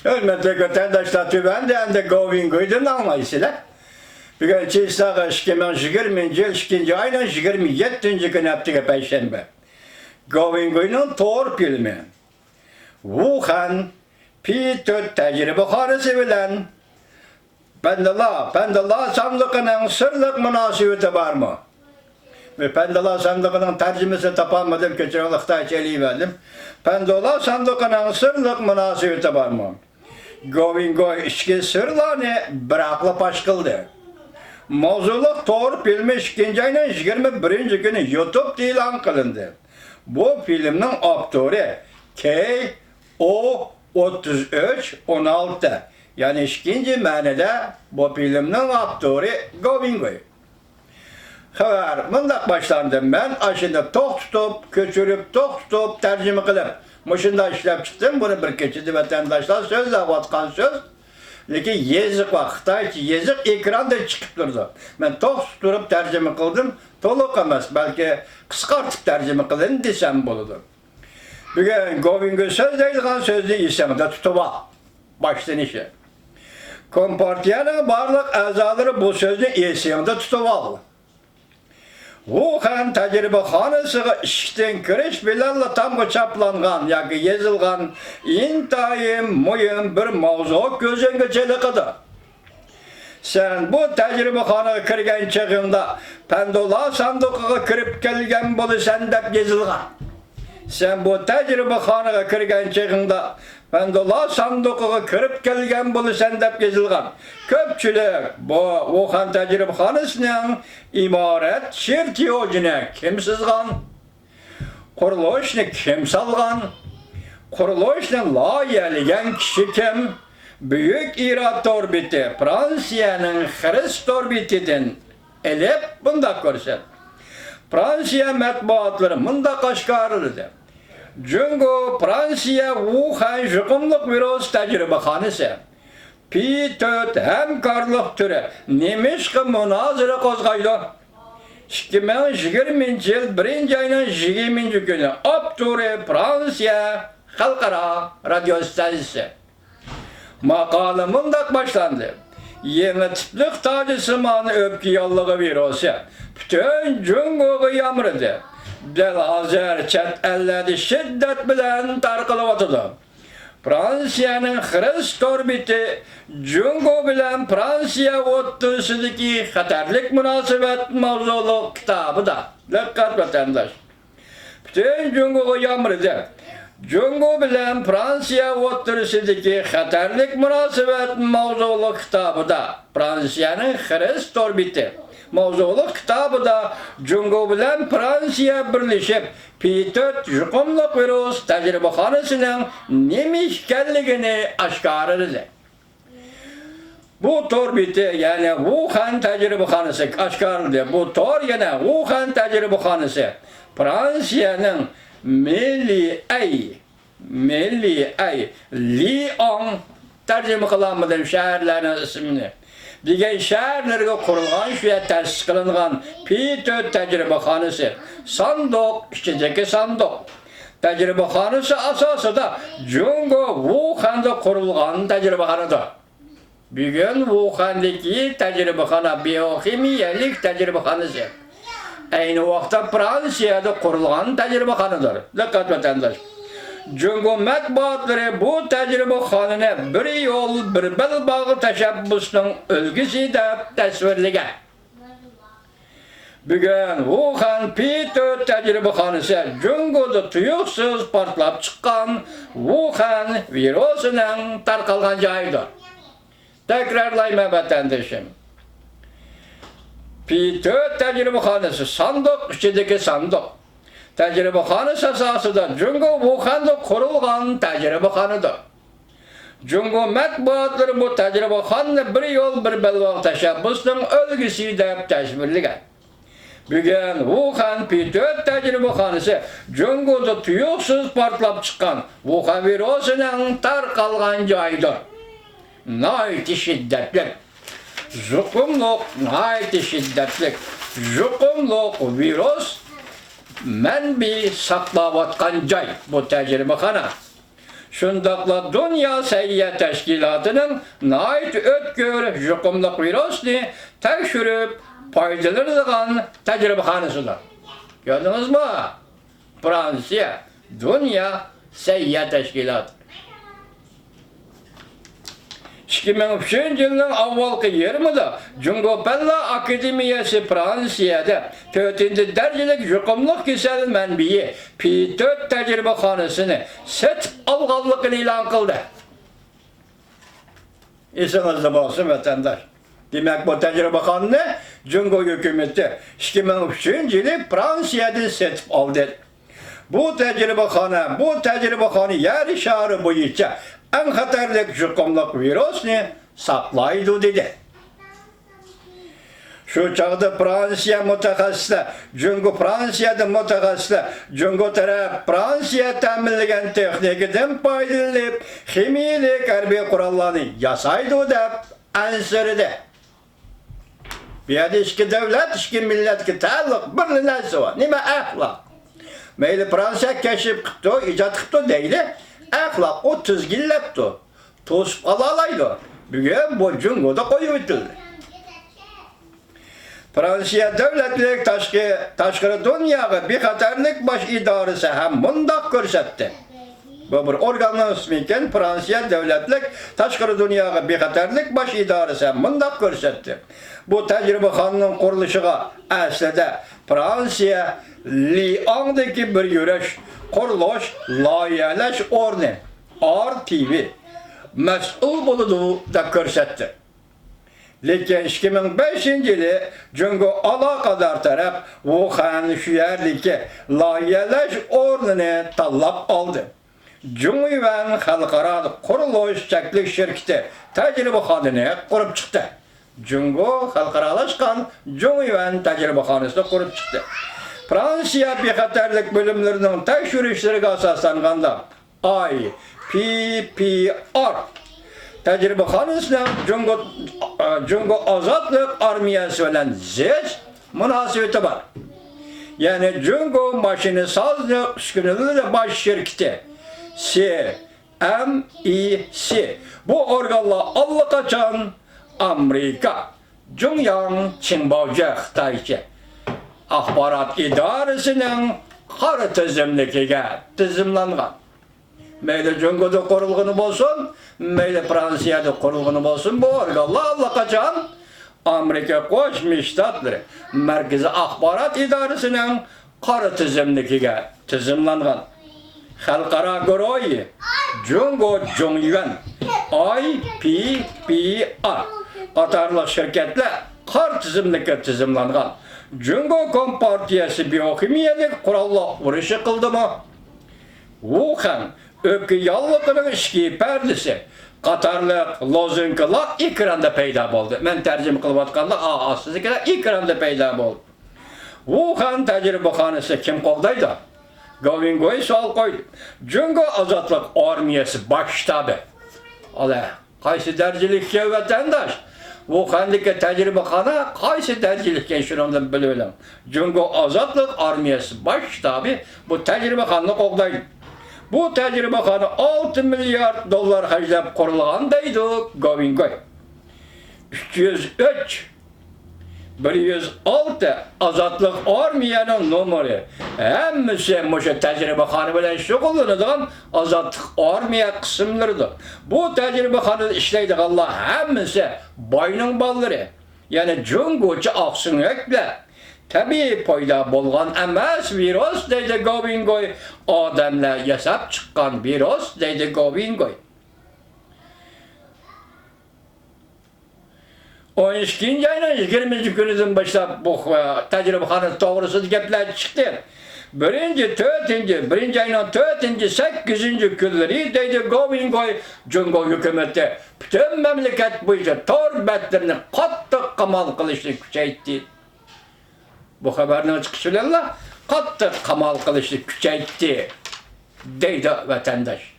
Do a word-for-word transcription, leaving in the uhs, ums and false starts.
ھۆرمەتلىك ۋەتەنداشلار، تۆۋەندە ئەمدى گوۋىڭگۇيدىن ئاڭلايسىلەر. بۈگۈن چىسلاغا ئىككى مىڭ يىگىرمىنچى يىل ئىككىنچى ئاينىڭ يىگىرمە يەتتىنچى كۈنى، ھەپتىگە پەيشەنبە. گوۋىڭگۇينىڭ تور فىلىمى. ۋۇخەن پى تۆت تەجرىبىخانىسى بىلەن پەندىلا، پەندىلا ساندۇقىنىڭ سىرلىق مۇناسىۋىتى بارمۇ؟ پەندىلا ساندۇقىنىڭ تەرجىمىسىنى تاپالمىدىم، كەچۈرۈڭلار، خىتايچە ئېلىۋەردىم. پەندىلا ساندۇقىنىڭ سىرلىق مۇناسىۋىتى بارمۇ؟ گوۋىڭگۇي ئىچكى سىرلارنى بىراقلا پاش قىلدى. ماۋزۇلۇق تور فىلىمى ئىككىنچى ئاينىڭ يىگىرمە بىرىنچى كۈنى يۇتۇبتا ئېلان قىلىندى. بۇ فىلىمنىڭ ئاپتورى كېي ئو ئوتتۇز ئۈچ ئون ئالتە، يەنى ئىككىنچى مەنىدە بۇ فىلىمنىڭ ئاپتورى گوۋىڭگۇي. خەۋەر مۇنداق باشلاندى. مەن ئاشۇنى توختىتىپ، كۆچۈرۈپ، توختىتىپ، تەرجىمە قىلىپ، مۇشۇنداق ئىشلەپ چىقتىم. بۇنى بىر كېچىدە ۋەتەنداشلار سۆزلەۋاتقان سۆز. لېكىن يېزىق بار، خىتايچە يېزىق ئېكراندا چىقىپ تۇرىدۇ. مەن توختىتىپ تۇرۇپ تەرجىمە قىلدىم. تولۇق ئەمەس، بەلكى قىسقارتىپ تەرجىمە قىلىن دېسەم بولىدۇ. بۈگۈن گوۋىڭگۇي سۆزلەيدىغان سۆزنى ئېسىڭدە تۇتۇۋال. باشلىنىشى. كومپارتىيەنىڭ بارلىق ئەزالىرى بۇ سۆزنى ئېسىڭدە تۇتۇۋال. ۋۇخەن تەجرىبىخانىسىغا ئىشىكتىن كىرىش بىلەنلا تامغا چاپلانغان ياكى يېزىلغان ئىنتايىن مۇھىم بىر ماۋزۇ كۆزۈڭگە چېلىقىدۇ. سەن بۇ تەجرىبىخانىغا كىرگەن چېغىڭدا، پەندۇلا ساندۇقىغا كىرىپ كەلگەن بولىسەن دەپ يېزىلغان. سەن بۇ تەجرىبىخانىغا كىرگەن چېغىڭدا، پەندۇلا ساندۇقىغا كىرىپ كەلگەن بولىسەن دەپ يېزىلغان. كۆپچىلىك بۇ ۋۇخەن تەجرىبىخانىسىنىڭ ئىمارەت چېرتيوژىنى كىم سىزغان؟ قۇرۇلۇشنى كىم سالغان؟ قۇرۇلۇشنى لايىھەلىگەن كىشى كىم؟ بۈيۈك ئىرا تور بېتى فرانسىيەنىڭ خرېس تور بېتىدىن ئېلىپ بۇنداق كۆرسەت. فرانسىيە مەتبۇئاتلىرى مۇنداق ئاشكارىلىدى: جۇڭگو، فرانسىيە، ۋۇخەن يۇقۇملۇق ۋىرۇس تەجرىبىخانىسى. پى تۆت ھەمكارلىق تۈرى نېمىشقا مۇنازىرە قوزغايدۇ؟ ئىككى مىڭ يىگىرمىنچى يىل بىرىنچى ئاينىڭ يىگىرمىنچى كۈنى. ئاپتورى فرانسىيە خەلقئارا رادىيو ئىستانسىسى. ماقالە مۇنداق باشلاندى: يېڭى تىپلىق تاجسىمان ئۆپكە ياللۇغى ۋىرۇسى پۈتۈن جۇڭگوغا يامرىدى. دەل ھازىر چەت ئەللەردە شىددەت بىلەن تارقىلىۋاتىدۇ. فرانسىيەنىڭ خرېس تور بېتى جۇڭگو بىلەن فرانسىيە ئوتتۇرىسىدىكى خەتەرلىك مۇناسىۋەت ماۋزۇلۇق كىتابىدا، دىققەت ۋەتەنداش، پۈتۈن جۇڭگوغا يامرىدى. جۇڭگو بىلەن فرانسىيە ئوتتۇرىسىدىكى خەتەرلىك مۇناسىۋەت ماۋزۇلۇق كىتابىدا، فرانسىيەنىڭ خرېس تور بېتى ماۋزۇلۇق كىتابىدا جۇڭگو بىلەن فرانسىيە بىرلىشىپ پى تۆت يۇقۇملۇق ۋىرۇس تەجرىبىخانىسىنىڭ نېمە ئىكەنلىكىنى ئاشكارىلىدى. بۇ تور بېتى، يەنى ۋۇخەن تەجرىبىخانىسى ئاشكارىلىدى. بۇ تور يەنە ۋۇخەن تەجرىبىخانىسى، فرانسىيەنىڭ مىليەي، مىليەي، لياڭ، تەرجىمە قىلالمىدىم شەھەرلەرنىڭ ئىسمىنى، دېگەن شەھەرلىرىگە قۇرۇلغان، شۇ يەردە تەسىس قىلىنغان پى تۆت تەجرىبىخانىسى. ساندۇق ئىچىدىكى ساندۇق. تەجرىبىخانىسى ئاساسىدا جۇڭگو ۋۇخەندە قۇرۇلغان تەجرىبىخانىدۇر. بۈگۈن ۋۇخەندىكى تەجرىبىخانا بىئوخىمىيەلىك تەجرىبىخانىسى. ئەينى ۋاقىتتا فرانسىيەدە قۇرۇلغان تەجرىبىخانىدۇر. دىققەت ۋەتەنداش! جۇڭگو مەتبۇئاتلىرى بۇ تەجرىبىخانىنى بىر يول، بىر بەلباغ تەشەببۇسنىڭ ئۈلگىسى دەپ تەسۋىرلىگەن. بۈگۈن ۋۇخەن پى تۆت تەجرىبىخانىسى جۇڭگودا تۇيۇقسىز پارتلاپ چىققان ۋۇخەن ۋىرۇسىنىڭ تارقالغان جايىدۇر. تەكرارلايمەن، ۋەتەندىشىم. پى تۆت تەجرىبىخانىسى، ساندۇق ئىچىدىكى ساندۇق. تەجرىبىخانىسى ئاساسىدا جۇڭگو ۋۇخەندە قۇرۇلغان تەجرىبىخانىدۇر. جۇڭگو مەتبۇئاتلىرى بۇ تەجرىبىخانىنى بىر يول، بىر بەلباغ تەشەببۇسنىڭ ئۈلگىسى دەپ تەسۋىرلىگەن. بۈگۈن ۋۇخەن پى تۆت تەجرىبىخانىسى جۇڭگودا تۇيۇقسىز پارتلاپ چىققان ۋۇخەن ۋىرۇسىنىڭ تارقالغان جايىدۇر. ناھايىتى شىددەتلىك، يۇقۇملۇق، ناھايىتى شىددەتلىك، يۇقۇملۇق ۋىرۇس مەنبىسى ساقلاۋاتقان جاي بۇ تەجرىبىخانا. شۇنداقلا دۇنيا سەھىيە تەشكىلاتىنىڭ ناھايىتى ئۆتكۈر يۇقۇملۇق ۋىرۇسنى تەكشۈرۈپ پايدىلىنىدىغان تەجرىبىخانىسىدۇر. كۆردىڭىزمۇ؟ فرانسىيە، دۇنيا سەھىيە تەشكىلاتى. ئىككى مىڭ ئۈچىنچى يىلنىڭ ئاۋۋالقى يېرىمىدا جۇڭگو پەنلەر ئاكادېمىيەسى فرانسىيەدە تۆتىنچى دەرىجىلىك يۇقۇملۇق كېسەل مەنبىيى پى تۆت تەجرىبىخانىسىنى سېتىپ ئالغانلىقىنى ئېلان قىلدى. ئېسىڭىزدە بولسۇن، ۋەتەنداش. دېمەك، بۇ تەجرىبىخانىنى جۇڭگو ھۆكۈمىتى ئىككى مىڭ ئۈچىنچى يىلى فرانسىيەدىن سېتىپ ئالدى. بۇ تەجرىبىخانا، بۇ تەجرىبىخانا يەر شارى بويىچە ئەڭ خەتەرلىك يۇقۇملۇق ۋىرۇسنى ساقلايدۇ، دېدى. شۇ چاغدا فرانسىيە مۇتەخەسسىسلەر، جۇڭگو، فرانسىيەدە مۇتەخەسسىسلەر جۇڭگو تەرەپ فرانسىيە تەمىنلىگەن تېخنىكىدىن پايدىلىنىپ، خىمىيەلىك ھەربىي قوراللارنى ياسايدۇ، دەپ ئەنسىرىدى. بۇ يەردە ئىككى دۆلەت، ئىككى مىللەتكە تەئەللۇق بىرلا نەرسە بار. نېمە؟ ئەخلاق. مەيلى، فرانسىيە كەشىپ قىپتۇ، ئىجاد قىپتۇ دەيلى، ئەخلاق ئۇ تىزگىنلەپتۇ. توسۇپ قالالايدۇ. بۈگۈن بۇ جۇڭگودا قويۇۋېتىلدى. فرانسىيە دۆلەتلىك تاشقى، تاشقىرى دۇنياغا بىخەتەرلىك باش ئىدارىسى ھەم مۇنداق كۆرسەتتى. بۇ بىر ئورگاننىڭ ئىسمىكەن، فرانسىيە دۆلەتلىك تاشقىرى دۇنياغا بىخەتەرلىك باش ئىدارىسى ھەم مۇنداق كۆرسەتتى. بۇ تەجرىبىخانىنىڭ قۇرۇلۇشىغا ئەسلىدە فرانسىيە لىئاڭدىكى بىر يۈرۈش قۇرۇلۇش لايىھەلەش ئورنى، ئار تى ۋى، مەسئۇل بولىدۇ، دەپ كۆرسەتتى. لېكىن ئىككى مىڭ بەشىنچى يىلى جۇڭگو ئالاقىدار تەرەپ ۋۇخەن شۇ يەردىكى لايىھەلەش ئورنىنى تاللاپ ئالدى. جۇڭيۈەن خەلقئارا قۇرۇلۇش چەكلىك شىركىتى تەجرىبىخانىنى قۇرۇپ چىقتى. جۇڭگو خەلقئارالاشقان جۇڭيۈەن تەجرىبىخانىسىنى قۇرۇپ چىقتى. فرانسىيە بىخەتەرلىك بۆلۈملىرىنىڭ تەكشۈرۈشلىرىگە ئاساسلانغاندا، ئاي پى پى ئار تەجرىبىخانىسىنىڭ جۇڭگو، جۇڭگو ئازادلىق ئارمىيەسى بىلەن زىچ مۇناسىۋىتى بار. يەنى جۇڭگو ماشىنىسازلىق ئۈسكۈنىلىرى باش شىركىتى، سى ئەم ئى سى، بۇ ئورگانلار ئاللىقاچان ئامېرىكا جۇڭياڭ چىڭباۋجيې خىتايچە ئاخبارات ئىدارىسىنىڭ قارا تىزىملىكىگە تىزىملانغان. مەيلى جۇڭگودا قۇرۇلغىنى بولسۇن، مەيلى فرانسىيەدە قۇرۇلغىنى بولسۇن، بۇ ئورگانلار ئاللىقاچان ئامېرىكا قوشما شتاتلىرى مەركىزىي ئاخبارات ئىدارىسىنىڭ قارا تىزىملىكىگە تىزىملانغان. خەلقئارا گۇرۇھى، جۇڭگو جۇڭيۈەن، ئاي پى پى ئار قاتارلىق شىركەتلەر قارا تىزىملىككە تىزىملانغان. جۇڭگو كومپارتىيەسى بىيوخىمىيەلىك قوراللار ئۇرۇشى قىلدىمۇ؟ ۋۇخەن ئۆپكە ياللۇغىنىڭ ئىچكى پەردىسى قاتارلىق لوزۇنكىلار ئېكراندا پەيدا بولدى. مەن تەرجىمە قىلىۋاتقاندا ئا-، ئاستىدىكىلەر ئېكراندا پەيدا بولدى. ۋۇخەن تەجرىبىخانىسى كىم قوغدايدۇ؟ گوۋىڭگوي سوئال قويدى. جۇڭگو ئازادلىق ئارمىيەسى باش شتابى. ئالە، قايسى دەرىجىلىك ئىكەن، ۋەتەنداش؟ ۋۇخەندىكى تەجرىبىخانا قايسى دەرىجىلىك ئىكەن، شۇنىڭدىن بىلىۋېلىڭ. جۇڭگو ئازادلىق ئارمىيەسى باش شتابى بۇ تەجرىبىخانىنى قوغدايدۇ. بۇ تەجرىبىخانا ئالتە مىليارد دوللار خەجلەپ قۇرۇلغان، دەيدۇ گوۋىڭگوي. ئۈچ يۈز ئۈچ، بىر يۈز ئالتە ئازادلىق ئارمىيەنىڭ نومۇرى. ھەممىسى مۇشۇ تەجرىبىخانا بىلەن شۇغۇللىنىدىغان ئازادلىق ئارمىيە قىسىملىرىدۇر. بۇ تەجرىبىخانىدا ئىشلەيدىغانلار ھەممىسى باينىڭ بالىلىرى، يەنى جۇڭگوچە ئاقسۆڭەكلەر. تەبىئىي پەيدا بولغان ئەمەس ۋىرۇس، دەيدۇ گوۋىڭگوي. ئادەملەر ياساپ چىققان ۋىرۇس، دەيدۇ گوۋىڭگوي. ئون ئىككىنچى ئاينىڭ يىگىرمىنچى كۈنىدىن باشلاپ بۇ، ئە، تەجرىبىخانا توغرىسىدا گەپلەر چىقتى. بىرىنچى، تۆتىنچى، بىرىنچى ئاينىڭ تۆتىنچى، سەككىزىنچى كۈنلىرى، دەيدۇ گوۋىڭگوي، جۇڭگو ھۆكۈمىتى پۈتۈن مەملىكەت بويىچە تور بەتلىرىنى قاتتىق قامال قىلىشنى كۈچەيتتى. بۇ خەۋەرنىڭ چىقىشى بىلەنلا قاتتىق قامال قىلىشنى كۈچەيتتى، دەيدۇ ۋەتەنداش.